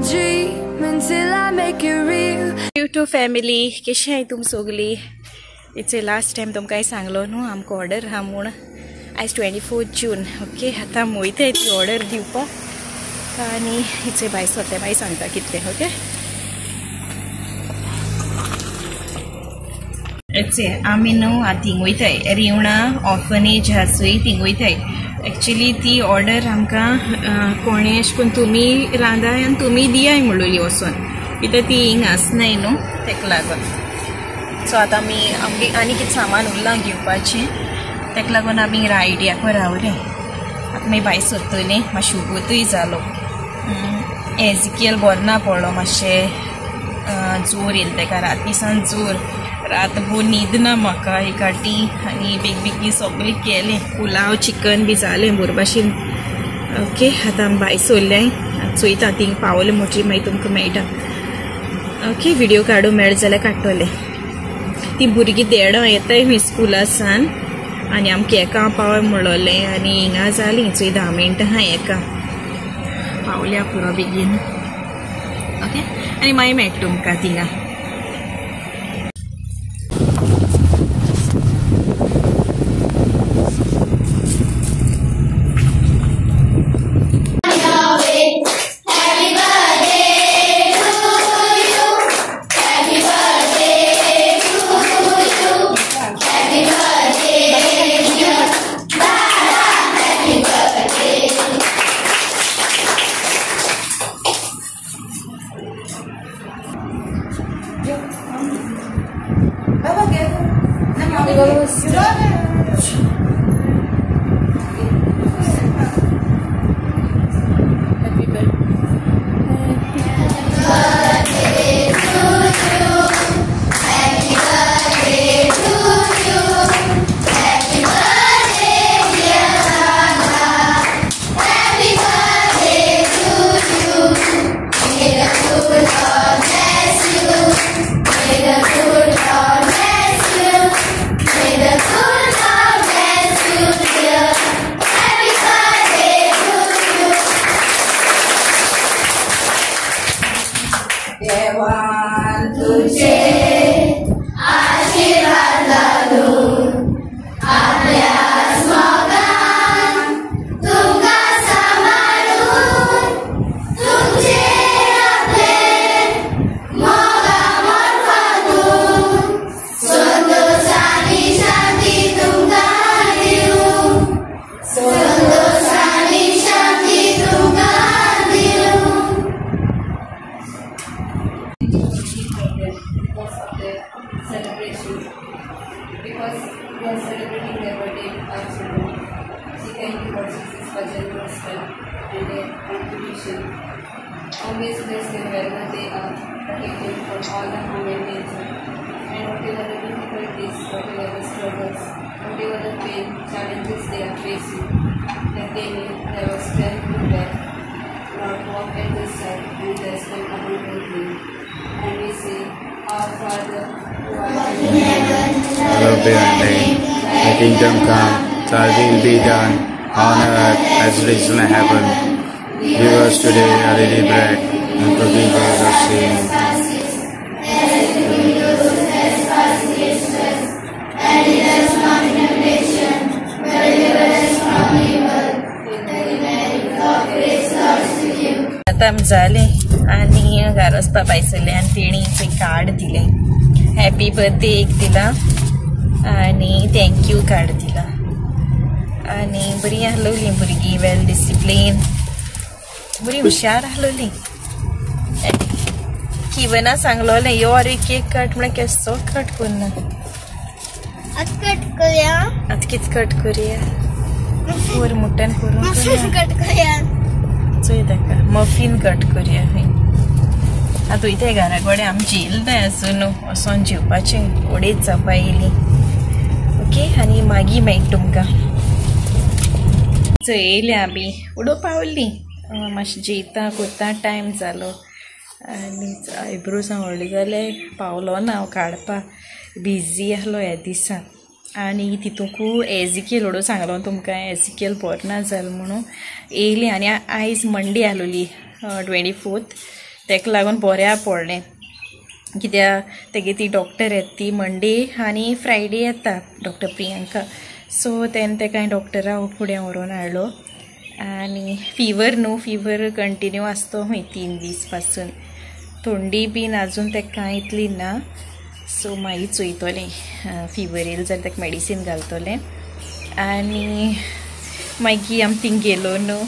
I'll dream until I make it real. YouTube family कशी आहे तुम सगळी. It's a last time तुमकां सांगलो न्हू आमकां ऑर्डर आहा म्हूण. आयज 24 जून. ओके आतां वयताय ती ऑर्डर दिवपाक आनी it's a बाय सोते मागीर सांगता कितलें. ओके it's a आमी न्हू आतां थिंग वयताय रिवणा ऑर्फनेज आहा चोय थिंग वयताय. एक्चुली ती ऑर्डर आमकां कोणें अशें करून तुमी रांदाय आनी तुमी दियाय म्हणलोली वचोन कित्याक ती हिंग आसनाय न्हू तेका लागून. सो आतां आमी आमगे आनी कितें सामान उरलां घेवपाचें तेका लागून आमी रायडियाक रावले. आतां मागीर भायर सोदतलीं. मातशें उगोतूय जालो. एजिकेल बरो ना पडलो मातशें जोर येयलो तेका राती सान जोर. रातभर न्हीद ना म्हाका एकाटी आनी बेग बेगीन सगळें केलें. पुलाव चिकन बी जालें बरे भाशेन. ओके आतां आमी भायर सोडल्याय चोयता थिंग पावलें म्हणटकीर मागीर तुमकां मेळटा. ओके व्हिडियो काडूं मेळत जाल्यार काडटलें. ती भुरगीं देडां येताय खंय स्कुला सान आनी आमकां एका पावय म्हणलोलें आनी हिंगा जालीं चोय 10 मिनटां आहा एका पावल्या पुरो बेगीन. ओके आनी मागीर मेळटा तुमकां थिंगा. Because we are celebrating their birthday with our children. We thank you, Lord Jesus, for generous help and their contribution. Always bless them wherever they are, protect them from all the harm and danger. And whatever the difficulties, whatever the struggles, whatever the pain, challenges they are facing, that they may have a strength to bear. Lord, walk at their side and bless them abundantly. And we say, Our Father, who art in heaven, hallowed be thy name. Thy kingdom come, thy will be done, on earth as it is in heaven. Give us today our daily bread, and forgive us our sins. आतां आमी जालें आनी घरा वचपा भायर सरलें आनी तेणी कार्ड दिलें. हॅपी बर्थडे एक दिला आनी thank you card दिला. आनी बरी आहलोली भुरगीं, वेल डिसिप्लीन, बरी हुशार आहलोली. किवना सांगलोलें यो अरे केक कट म्हळ्यार केसो कट करना. आतां कट करूया. आतां कितें कट करूया? फोर मुट्यान करूं मफीन कट करूया. चोय ताका मफीन कट करूया खंय. आतां वयताय घरा कडेन आमी जेयले आसून वचोन जेवपाचें ओडेच जावपा येयली. ओके आनी मागीर मेळटा तुमकां. चोय येयले आमी उडो पावली. मातशें जेयता कोत्ता टायम जालो आनी आयब्रोज व्हडले जाले पावलो ना हांव काडपाक. बिजी आहलो ह्या दिसा आनी तितूंकू एजिकेल ओडो सांगलो तुमकां एजिकेल बरो ना जालो म्हणून येयली. आनी आयज मंडे आहलोली 24th. तेका लागून बऱ्या पडलें कित्याक तेगे ती डॉक्टर येता ती मंडे आनी फ्रायडे येता डॉक्टर प्रियंका. सो तेन्ना तेका हांवें डॉक्टरा फुडें व्हरोन हाडलो. आनी फिवर न्हू फिवर कंटिन्यू आसतो खंय 3 दीस पासून, थंडी बीन आजून तेका कांय इतली ना. सो मागीर चोयतलें फिवर येयलें जाल्यार तेका मेडिसीन घालतलें. आनी मागीर आमी थिंग गेलो न्हू,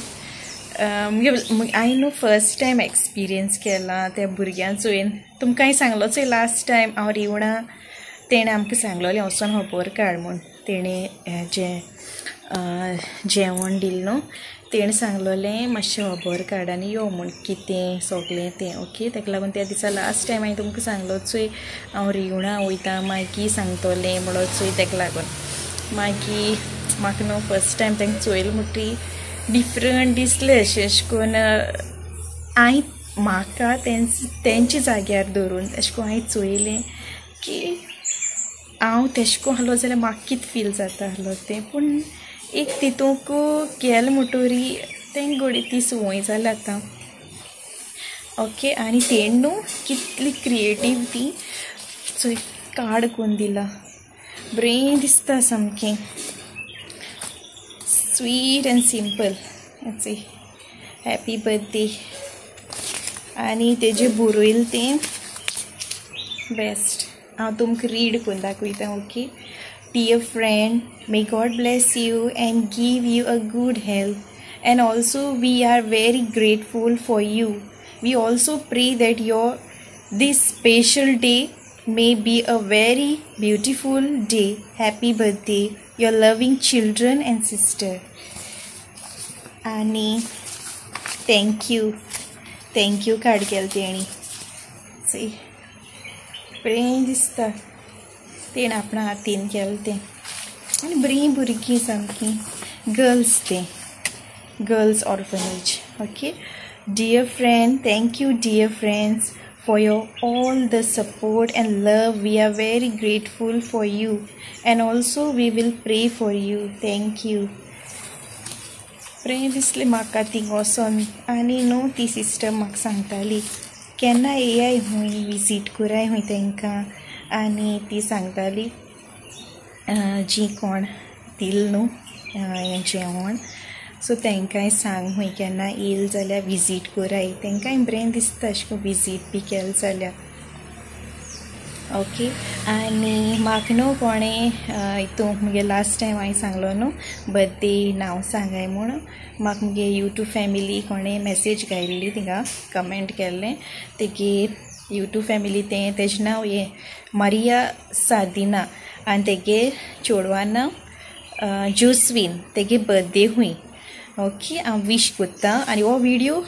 हांवें न्हू फर्स्ट टायम एक्सपिरियन्स केला त्या भुरग्यां चोयन. तुमकां हांवें सांगलो चोय लास्ट टायम हांव रिवणा, तेणें आमकां सांगलोलें वचोन खबर काड म्हूण. तेणें जें जेवण दिलें न्हू तेणें सांगलोलें मातशें खबर काड आनी यो म्हूण कितें सगळें तें. ओके, ताका लागून त्या दिसा लास्ट टायम हांवें तुमकां सांगलो चोय हांव रिवणा वयता मागीर सांगतलें म्हणून चोय. ताका लागून मागीर म्हाका न्हू फर्स्ट टायम तांकां चोयलें म्हणटकीर डिफरंट दिसलें अशें अशें करून हांवें म्हाका तेंच्या जाग्यार धरून अशें करून हांवें चोयलें की हांव तेशें करून आहलो जाल्यार म्हाका कितें फील जाता आहलो तें. पूण एक तितूंक गेलें म्हणटरी तेंक घडये ती संवय जाल्या आतां. ओके, आनी तेणें न्हू कितली क्रिएटीव ती चोय कार्ड करून दिलां, बरें दिसता सामकें, स्वीट एंड सिंपल. चोय हॅपी बर्थडे. आनी तेजें बरयलें तें बेस्ट. हांव तुमकां रीड करून दाखयता. Okay, dear friend, may God bless you and give you a good health, and also we are very grateful for you. We also pray that your this special day may be a very beautiful day. Happy birthday, your loving children and sister. आनी thank you card केलें तेणी. C बरें दिसता तेणें आपणा हातीन केलें तें. आनी बरीं भुरगीं सामकीं, गर्ल्स तें, girls orphanage. Okay, dear friend, thank you dear friends for your all the support and love. We are very grateful for you and also we will pray for you. Thank you. बरें दिसलें म्हाका thing वचोन. आनी न्हू ती sister म्हाका सांगताली केन्ना येयाय हूंय विजीट कराय हूंय तेंकां. आनी ती सांगताली जी कोण दिल न्हू हें जेवण, सो तेंकांय सांग हूंय केन्ना येयल जाल्यार विजीट कराय, तेंकांय बरें दिसता अशें करून विजीट बी केलें जाल्यार. ओके, आनी म्हाका न्हू कोणें हितून मुगे लास्ट टायम हांवें सांगलो न्हू बर्थडे नांव सांगाय म्हूण, म्हाका मुगे यूट्यूब फॅमिली कोणें मॅसेज घायल्ली थिंगा कमेंट केल्लें. तेगे यूट्यूब फॅमिली तें तेजें नांव हें मारिया सादिना आनी तेगे चेडवा नांव जोस्वीन, तेगे बर्थडे हूंय. ओके, हांव विश कोत्ता आनी हो विडियो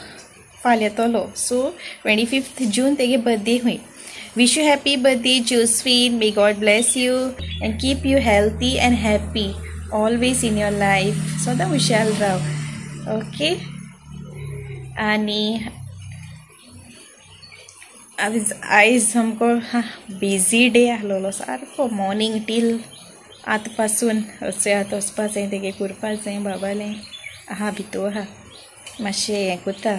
फाल्यां येतलो. सो 25 जून तेगे बर्थडे हूंय. Wish you happy birthday Josephine. May God bless you and keep you healthy and happy always in your life. सदां हुशार राव. ओके, आनी आयज सामको बिजी डे आहलोलो सारको, मॉर्निंग टील आतां पासून अशें आतां वचपा जाय तेगे करपा जाय बाबालें आहा भितर आहा मातशें हें कोत्ता,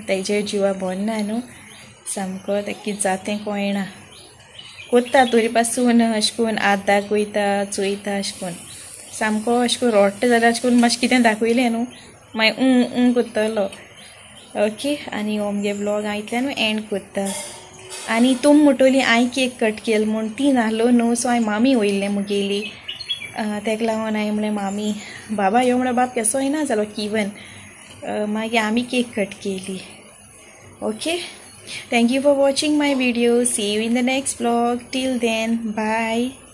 तेजेर जिवा बरो ना न्हू सामको, तेका कितें जाता तें कळना. कोत्ता तरी पासून अशें करून हात दाखयता चोयता अशें करून सामको अशें करून रोडटा जाल्यार अशें करून मातशें कितें दाखयलें न्हू मागीर ऊं ऊं कोत्तलो. ओके, आनी हो मुगे व्लॉग हांव इतल्यान एंड कोत्ता. आनी तुम म्हणटली हांवें केक कट केल म्हूण, ती नाहलो न्हू, सो हांवें मामी वयल्लें मुगेली, तेका लागून हांवें म्हणलें मामी बाबा यो म्हणल्यार बाब केसो येना जालो किवन, मागीर आमी केक कट केली. Okay, thank you for watching my video. See you in the next vlog. Till then, bye.